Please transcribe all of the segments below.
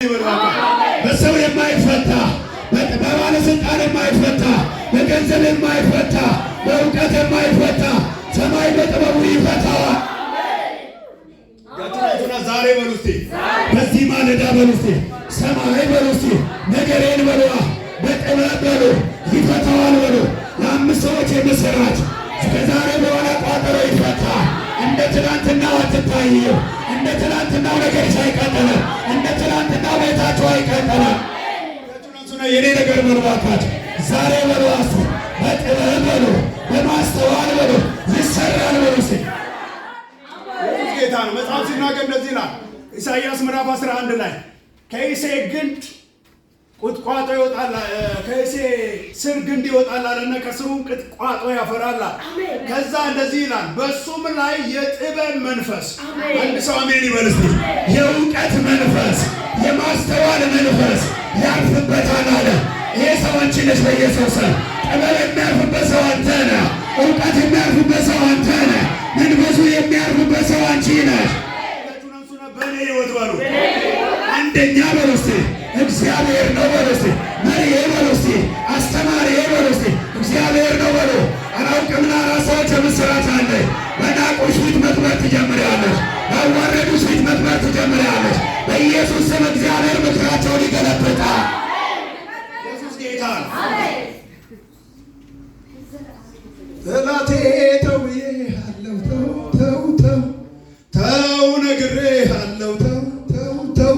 በሰው የማይፈታ፣ በባለስልጣን የማይፈታ፣ በገንዘብ የማይፈታ፣ በእውቀት የማይፈታ ሰማይ በጥበቡ ይፈታዋል። ዛሬ በሉ እስቲ፣ በዚህ ማለዳ በሉ እስቲ፣ ሰማይ በሉ እስቲ፣ ነገሬን በሉዋ በጥበብ በሉ ይፈታዋል በሉ። ለአምስት ሰዎች የምስራች፣ ከዛሬ በኋላ ቋጠሮ ይፈታ። እንደ ትናንትናው አትታይም። እንደ ትናንትናው ነገርሽ አይቀጥልም። እንደ ትናንትናው ቤታችሁ አይቀጥልም። የኔ ነገር በሉ እባካችሁ ዛሬ በሉ እስቲ፣ በጥበብ በሉ፣ በማስተዋል በሉ፣ ይሰራል በሉ እስቲ። ኢየሱስ ጌታ ነው። መጽሐፍ ሲናገር እንደዚህ ይላል። ኢሳይያስ ምዕራፍ 11 ላይ ከእሴይ ግንድ ቁጥቋጦ ይወጣል፣ ከእሴይ ስር ግንድ ይወጣል አለና ከስሩም ቁጥቋጦ ያፈራል። ከዛ እንደዚህ ይላል፣ በሱም ላይ የጥበብ መንፈስ። አንድ ሰው አሜን ይበል እስቲ። የእውቀት መንፈስ፣ የማስተዋል መንፈስ ያርፍበታል አለ። ይሄ ሰው አንቺ ነሽ። በኢየሱስ ስም ጥበብ የሚያርፍበት ሰው አንተ ነህ። እውቀት የሚያርፍበት ሰው አንተ ነህ። መንፈሱ የሚያርፍበት ሰው አንቺ ነሽ። እጃችሁን አንሱና በእኔ ሕይወት በሉ። አንደኛ በሉ እስቲ እግዚአብሔር ነው በሉ እስቲ፣ መሪዬ በሉ እስቲ፣ አስተማሪዬ በሉ እስቲ፣ እግዚአብሔር ነው በሉ። አላውቅም ለአራት ሰዎች የምስራች አለ። በናቁሽ ፊት መክበር ትጀምሪያለሽ። ባዋረዱሽ ፊት መክበር ትጀምሪያለሽ። በኢየሱስ ስም እግዚአብሔር ምክራቸውን ይገለብጣል። ኢየሱስ ጌታ ነው። ጠላቴ ተው ብዬሃለሁ፣ ተው ተው ተው ተው ነግሬሃለሁ፣ ተው ተው ተው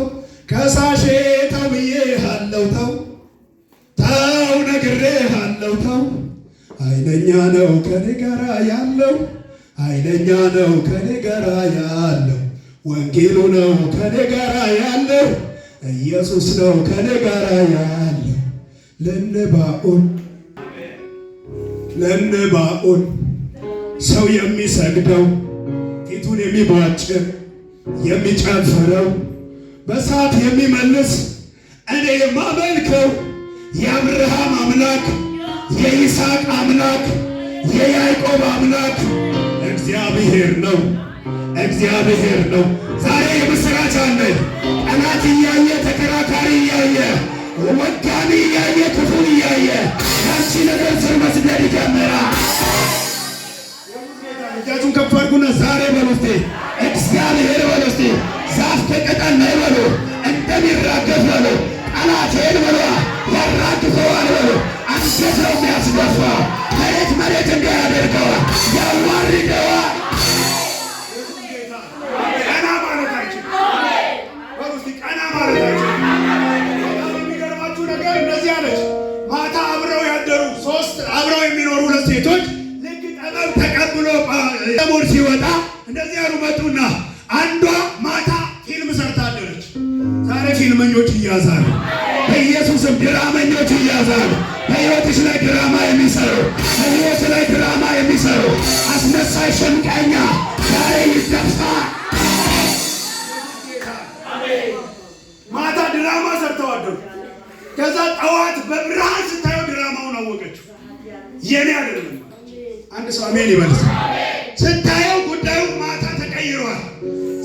ከሳሼ ተው ብዬሃለሁ፣ ተው ተው ነግሬሃለሁ፣ ተው ኃይለኛ ነው ከኔ ጋራ ያለው፣ ኃይለኛ ነው ከኔ ጋራ ያለው፣ ወንጌሉ ነው ከኔ ጋራ ያለው፣ ኢየሱስ ነው ከኔ ጋራ ያለው። ለነባኦን ለነባኦን ሰው የሚሰግደው፣ ፊቱን የሚቧጭር፣ የሚጨፍረው፣ በእሳት የሚመልስ፣ እኔ የማመልከው የአብርሃም አምላክ፣ የይስሐቅ አምላክ፣ የያዕቆብ አምላክ እግዚአብሔር ነው። እግዚአብሔር ነው። ዛሬ የምስራች አለ። ጠላት እያየ፣ ተከራካሪ እያየ፣ ወጋሚ እያየ፣ ክፉ እያየ ያንቺ ነገር ስር መስደድ ይጀምራል። እጃችሁን ከፍ አድርጉና ዛሬ በሉ እስቲ እግዚአብሔር በሉ እስቲ፣ ዛፍ ከቅጠል ላይ በሉ እንደሚራገፍ በሉ፣ ጠላቴን በሉ ያራግፈዋል በሉ። አንገት ነው የሚያስደፋ፣ መሬት መሬት እንዳያደርገዋል ያዋርደዋል። ቀና ማለት አይችልም። በሉ እስቲ ቀና ማለት አይችልም። በጣም የሚገርማችሁ ነገር እንደዚህ አለች። ማታ አብረው ያደሩ ሶስት አብረው የሚኖሩ ሁለት ሴቶች ልክ ጠበብ ተቀብሎ ሰሞን ሲወጣ እንደዚህ ያሉ መጡና አንዷ ማታ ፊልም ሰርታ አደረች። ዛሬ ፊልመኞች ይያዛሉ። በኢየሱስም ድራመኞች ይያዛሉ። በሕይወትሽ ላይ ድራማ የሚሰሩ፣ በሕይወት ላይ ድራማ የሚሰሩ አስመሳይ ሸምቀኛ ዛሬ ይደፋል። ማታ ድራማ ሰርተው አደሩ። ከዛ ጠዋት በብርሃን ስታየው ድራማውን አወቀችው። የኔ አይደለም። አንድ ሰው አሜን ይበል። ስታየው ጉዳዩ ማታ ተቀይሯል።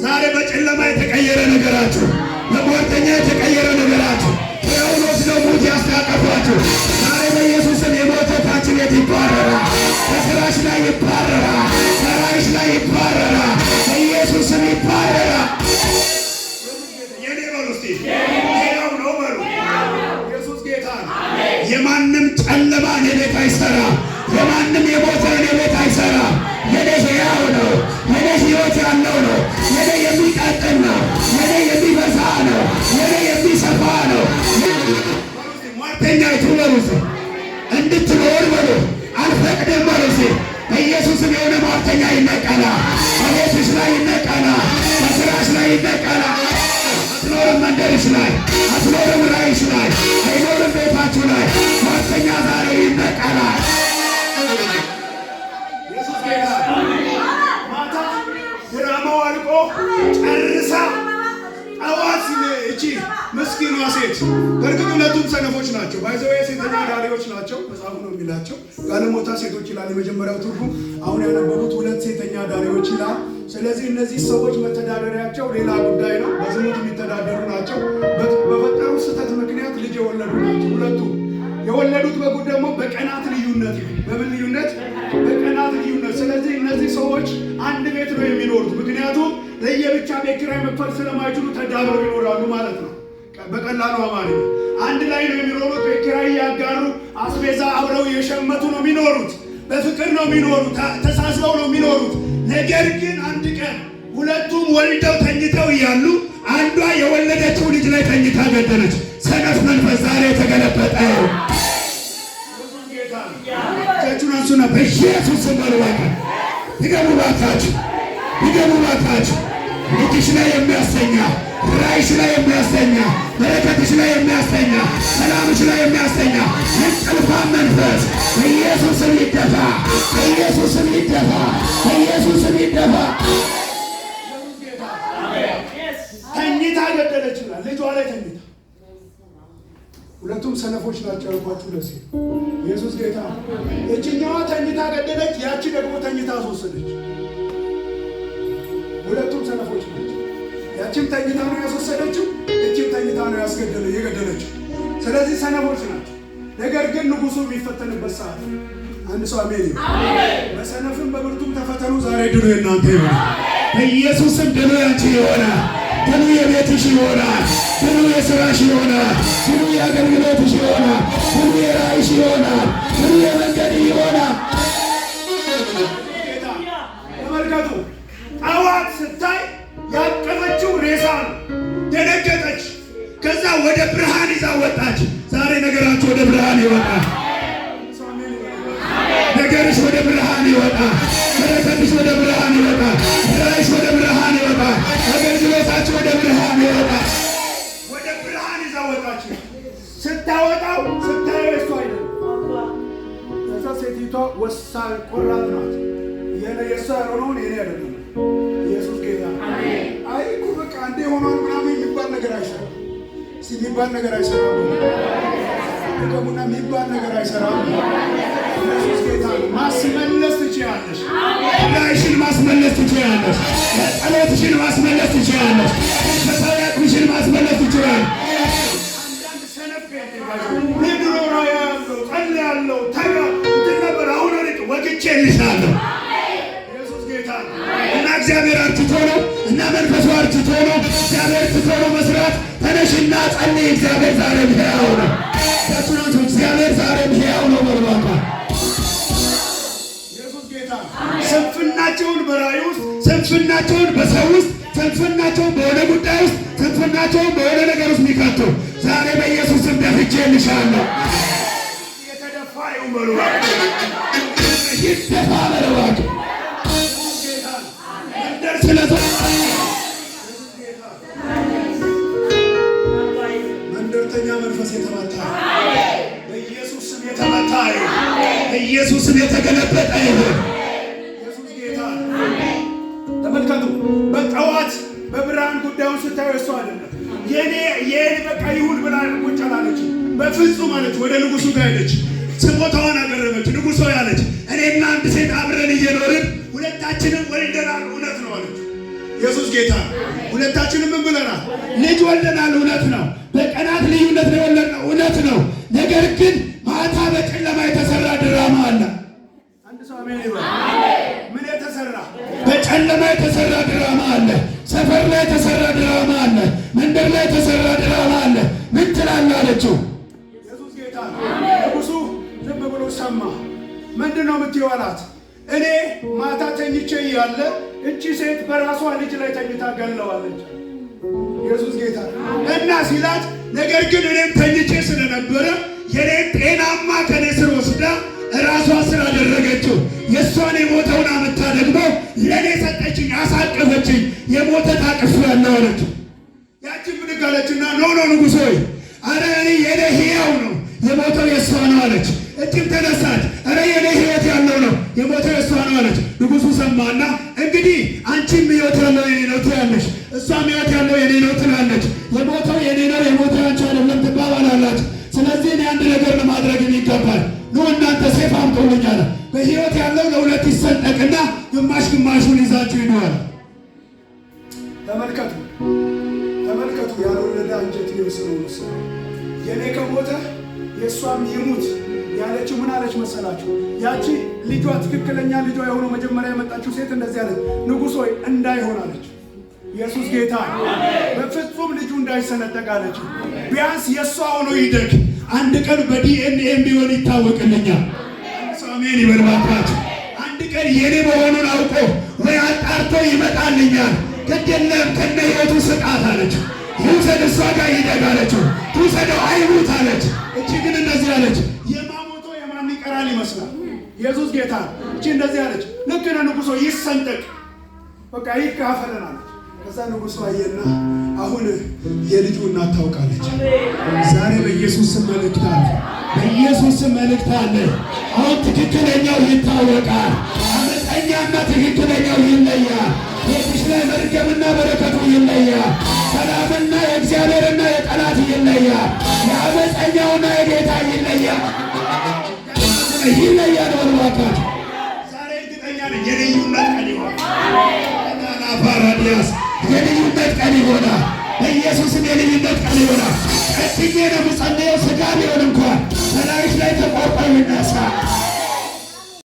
ዛሬ በጨለማ የተቀየረ ነገራችሁ፣ በጓደኛ የተቀየረ ነገራችሁ፣ ጳውሎስ ነው ሙት ያስታቀፏችሁ። ዛሬ በኢየሱስም የሞተ ካንቺ ቤት ይባረራል፣ ከስራሽ ላይ ይባረራል፣ ከራእይሽ ላይ ይባረራል፣ በኢየሱስም ይባረራል። የኔ በሉ እስቲ፣ ሕያው ነው በሉ። ኢየሱስ ጌታ ነው። የማንም ጨለማ እኔ ቤት አይሰራ። የማንም የሞተ እኔ ቤት አይሰራ። የኔ ሕያው ነው። የኔ ሕይወት ያለው ነው። የኔ የሚቀጥል ነው። የኔ የሚበዛ ነው። የኔ የሚሰፋ ነው። ሟርተኛይቱ በሉ እስኪ እንድትኖር በሉ አልፈቅድም በሉ እስኪ። በኢየሱስም የሆነ ሟርተኛ ይነቀላል። በቤትሽ ላይ ይነቀላል። በስራሽ ላይ ይነቀላል። አትኖርም መንደርሽ ላይ፣ አትኖርም ራእይሽ ላይ፣ አይኖርም ቤታችሁ ላይ። ሟርተኛ ዛሬ ይነቀላል። ኢየሱስ ጌታ ነው። ማታ ድራማው አልቆ ጨርሳ ጠዋት እቺ ምስኪኗ ሴት፣ በእርግጥ ሁለቱም ሰነፎች ናቸው። By the way ሴተኛ አዳሪዎች ናቸው። መጽሐፉ ነው የሚላቸው። ጋለሞታ ሴቶች ይላል የመጀመሪያው ትርጉም። አሁን ያነበቡት ሁለት ሴተኛ አዳሪዎች ይላል። ስለዚህ እነዚህ ሰዎች መተዳደሪያቸው ሌላ ጉዳይ ነው። በዝሙት የሚተዳደሩ ናቸው። በፈጠሩ ስህተት ምክንያት ልጅ የወለዱ ናቸው። ሁለቱ የወለዱት በጉድ ደግሞ በቀናት ልዩነት ነው። በምን ልዩነት? በቀናት ልዩነት። ስለዚህ እነዚህ ሰዎች አንድ ቤት ነው የሚኖሩት። ምክንያቱም ለየብቻ ቤት ኪራይ መክፈል ስለማይችሉ ተዳብረው ይኖራሉ ማለት ነው። በቀላሉ አማርኛ አንድ ላይ ነው የሚኖሩት። ቤት ኪራይ እያጋሩ አስቤዛ አብረው እየሸመቱ ነው የሚኖሩት። በፍቅር ነው የሚኖሩት። ተሳስበው ነው የሚኖሩት። ነገር ግን አንድ ቀን ሁለቱም ወልደው ተኝተው እያሉ አንዷ የወለደችው ልጅ ላይ ተኝታ ገደለች። ሰነፍ መንፈስ ዛሬ የተገለበጠ እጃችሁን አንሱና በኢየሱስ ስም በሉ። እባክህ ድገሙ፣ እባካችሁ ድገሙ፣ እባካችሁ። ልጅሽ ላይ የሚያስተኛ፣ ራእይሽ ላይ የሚያስተኛ፣ በረከትሽ ላይ የሚያስተኛ፣ ሰላምሽ ላይ የሚያስተኛ የእንቅልፋም መንፈስ በኢየሱስ ስም ይደፋ፣ በኢየሱስ ስም ይደፋ፣ በኢየሱስ ስም ይደፋ። ተኝታ ገደለች ይላል። ልጇ ላይ ተኝታ። ሁለቱም ሰነፎች ናቸው ያልኳችሁ ለዚህ ነው። ኢየሱስ ጌታ ነው። እችኛዋ ተኝታ ገደለች፣ ያቺ ደግሞ ተኝታ አስወሰደች። ሁለቱም ሰነፎች ናቸው። ያቺም ተኝታ ነው ያስወሰደችው፣ እቺም ተኝታ ነው ያስገደለ የገደለችው። ስለዚህ ሰነፎች ናቸው። ነገር ግን ንጉሱ የሚፈተንበት ሰዓት ነው። አንድ ሰው አሜን ይበል። በሰነፍም በብርቱም ተፈተኑ። ዛሬ ድሉ የእናንተ ይሆናል። በኢየሱስ ስም ድሉ ያንቺ ይሆናል። ድሉ የቤትሽ ይሆናል። ድሉ የስራሽ ይሆናል። ድሉ የአገልግሎትሽ ይሆናል። ድሉ የራእይሽ ይሆናል። ድሉ የመንገድ ይሆናል። ጌታ ተመልከቱ። ጠዋት ስታይ ያቀፈችው ሬሳ ነው። ደነገጠች። ከዛ ወደ ብርሃን ይዛ ወጣች። ዛሬ ነገራችሁ ወደ ብርሃን ይወጣል። ነገርሽ ወደ ብርሃን ይወጣል። በረከትሽ ወደ ብርሃን ይወጣል። ራእይሽ ወደ ብርሃን ይወጣል። አገልግሎታችሁ ወደ ብርሃን ይወጣል። ወደ ብርሃን ይዛ ወጣች። ስታወጣው ስታየው የእሱ አይደለም። ከዛ ሴቲቷ ወሳኝ ቆራጥ ናት። የእሷ ያልሆነውን የኔ አይደለም። ኢየሱስ ጌታ ነው። አይ እኮ በቃ እንዴ ሆኗል ምናምን የሚባል ነገር አይሰራም። እስኪ የሚባል ነገር አይሰራም። ድገሙና የሚባል ነገር አይሰራም። ኢየሱስ ጌታ ነው። ማስመለስ ትችያለሽ። ራእይሽን ማስመለስ ትችያለሽ። ጸሎትሽን ማስመለስ ትችያለሽ። መንፈሳዊ አቅምሽን ማስመለስ ትችያለሽ። አንዳንድ ሰነፍ የድሮ ራእይ ያለው ጸልያለሁ ተጋ እንትን ነበር አሁን ርቅ ወግቼልሻለሁ። ኢየሱስ ጌታ ነው። እና እግዚአብሔር አርጅቶ ነው እና መንፈሱ አርጅቶ ነው። እግዚአብሔር ትቶ ነው መስራት። ተነሽና ጸልይ። እግዚአብሔር ዛሬም ሕያው ነው። ተስኖቱ እግዚአብሔር ዛሬም ሕያው ነው። በርባታ ኢየሱስ ጌታ ነው። ስንፍናቸውን በራእይ ውስጥ፣ ስንፍናቸውን በሰው ውስጥ፣ ስንፍናቸውን በሆነ ጉዳይ ውስጥ፣ ስንፍናቸውን በሆነ ነገር ውስጥ የሚከቱ ዛሬ በኢየሱስ ስም ደፍቼልሻለሁ። የተደፋ ይሁን በሉ። ይደፋ በለዋቸው ጌታ ነው። መንደር ስለቶ መንደርተኛ መንፈስ የተመታ በኢየሱስ ስም የተመታ ይሁን። በኢየሱስ ስም የተገለበጠ ይሁን። ኢየሱስ ጌታ ነው። ተመልከቱ። በጠዋት በብርሃን ጉዳዩን ስታዩ እሱ አይደለም የኔ የኔ በቃ ይሁን ብላ ቁጭ አላለች። በፍጹም አለች። ወደ ንጉሱ ጋር ሄደች። ስሞታዋን አቀረበች። ንጉሶ ያለች እኔና አንድ ሴት አብረን እየኖርን ሁለታችንም ወልደናል፣ እውነት ነው አለች። ኢየሱስ ጌታ ነው። ሁለታችንም ምን ብለናል? ልጅ ወልደናል፣ እውነት ነው። በቀናት ልዩነት ነው የወለድነው፣ እውነት ነው። ነገር ግን ማታ በጨለማ የተሰራ ድራማ አለ። አንድ ሰው አሜን ይበል። ምን የተሰራ በጨለማ የተሰራ ድራማ አለ። ሰፈር ላይ የተሰራ ድራማ አለ። መንደር ላይ የተሰራ ድራማ አለ። ምን ትላለህ አለችው። ኢየሱስ ጌታ ነው። ንጉሱ ዝም ብሎ ሰማ። ምንድን ነው የምትይው አላት። እኔ ማታ ተኝቼ እያለ እቺ ሴት በራሷ ልጅ ላይ ተኝታ ገለዋለች። ኢየሱስ ጌታ ነው። እና ሲላት፣ ነገር ግን እኔም ተኝቼ ስለነበረ የኔን ጤናማ ከኔ ስር ወስዳ ራሷ ስር አደረገችው። የእሷን የሞተውን አመታ ደግሞ ለእኔ ሰጠችኝ፣ አሳቀፈችኝ። የሞተ ታቅፌያለሁ አለችው። ያቺ ብድግ አለችና No no ንጉሥ ሆይ አረ እኔ የኔ ሕያው ነው የሞተው የእሷ ነው አለች። እጅም ተነሳች። አረ የኔ ሕይወት ያለው ነው የሞተው የእሷ ነው አለች። ንጉሡ ሰማና እንግዲህ አንቺም ሕይወት ያለው የኔ ነው ትያለሽ፣ እሷም ሕይወት ያለው የኔ ነው ትላለች። የሞተው የኔ ነው የሞተው ያንቺ አይደለም ትባባላላችሁ። ስለዚህ እኔ አንድ ነገር ለማድረግ ይገባል። ኑ እናንተ ሰይፍ አምጡልኝ አለ። በሕይወት ያለው ለሁለት ይሰንጠቅና ግማሽ ግማሹን ይዛችሁ ሂዱ አለ። ተመልከቱ፣ ተመልከቱ። ያልወለደ አንጀት የወሰነውን ውሳኔ፣ የኔ ከሞተ የእሷም ይሙት ያለችው ምን አለች መሰላችሁ? ያቺ ልጇ፣ ትክክለኛ ልጇ የሆነው መጀመሪያ የመጣችው ሴት እንደዚህ አለች፣ ንጉሥ ሆይ እንዳይሆን አለች። ኢየሱስ ጌታ። በፍጹም ልጁ እንዳይሰነጠቅ አለችው። ቢያንስ የእሷ ሆኖ ይደግ፣ አንድ ቀን በዲኤንኤም ቢሆን ይታወቅልኛል። አሜን ይበል ባካችሁ። አንድ ቀን የኔ መሆኑን አውቆ ወይ አጣርቶ ይመጣልኛል። ግድ የለም ከነ ሕይወቱ ስጣት አለች። ይውሰድ፣ እሷ ጋር ይደግ አለችው። ትውሰደው አይሙት አለች። እቺ ግን እንደዚህ አለች። የማሞቶ የማን ይቀራል ይመስላል። ኢየሱስ ጌታ። እቺ እንደዚህ አለች፣ ልክ ነህ ንጉሶ፣ ይሰንጠቅ፣ በቃ ይካፈለን አለች። ከዛ ንጉሱ አየና አሁን የልጁ እናት ታውቃለች። ዛሬ በኢየሱስ ስም መልእክት አለ። በኢየሱስ ስም መልእክት አለ። አሁን ትክክለኛው ይታወቃል። አመፀኛና ትክክለኛው ይለያል። ቤትሽ ላይ መርገምና በረከቱ ይለያል። ሰላምና የእግዚአብሔርና የጠላት ይለያል። የአመፀኛውና የጌታ ይለያል። ይለያል። ወልባካችሁ ዛሬ እርግጠኛ ነኝ የልዩነት ቀን ይሆናል። ፓራዲያስ የልዩነት ቀን ይሆናል። በኢየሱስም የልዩነት ቀን ይሆናል። ቀጥዬ ነው የምጸልየው። ስጋ ቢሆን እንኳን በላይሽ ላይ ተቆርጦ ይነሳ።